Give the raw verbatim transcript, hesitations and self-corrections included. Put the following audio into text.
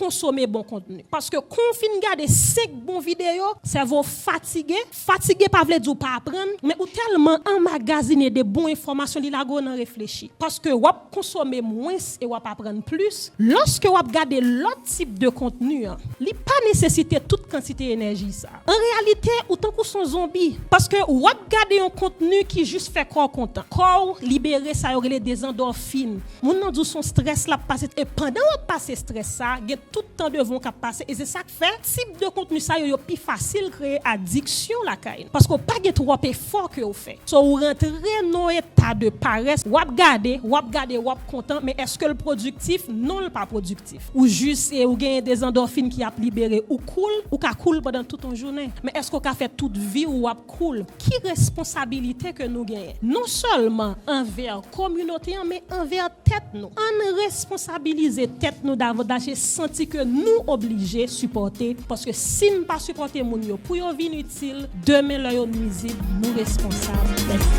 konsome bon kontni. Paske kon w fin gade senk bon videyo, sèvo w fatige. Fatige pa vle di w pa aprann, men ou tèlman anmagazine de bon enfòmasyon, li lage w nan reflechi. Paske w ap konsome mwens e w ap aprann plis. Lòske w ap gade lòt tip de kontni an, li pa nesesite tout kantite enèji sa. An reyalite, ou tankou s on zonbi, paske w ap gade yon kontni ki jis fè kò w kontan. Kò w libere sa yo rele dezandòfin. Moun nan di w s on strès l ap pase, e pandan w ap pase strès sa, gen tout tan devan w k ap pase, e se sa k fè tip de kontni sa yo, yo pi fasil kreye adiksyon lakay nou. Paske w pa gen twòp efò ke w fè. So, ou rantre nan yon eta de parès, w ap gade, w ap gade, w ap kontan, men èske l pwodiktif? Non, l pa pwodiktif. Ou jis, e, ou genyen dezandòfin ki ap libere, ou cool, ou ka cool pandan tout yon jounen. Men èske w ka fè tout vi w w ap cool? Ki responsabilite ke nou genyen? Non sèlman anvè kominote an, men anvè tèt nou. Ann responsabilize tèt nou davantaj e santi ke nou oblije sipòte, paske si n pa sipòte moun yo pou yo vin itil, demen lè yo nwizib, nou responsab. Mèsi.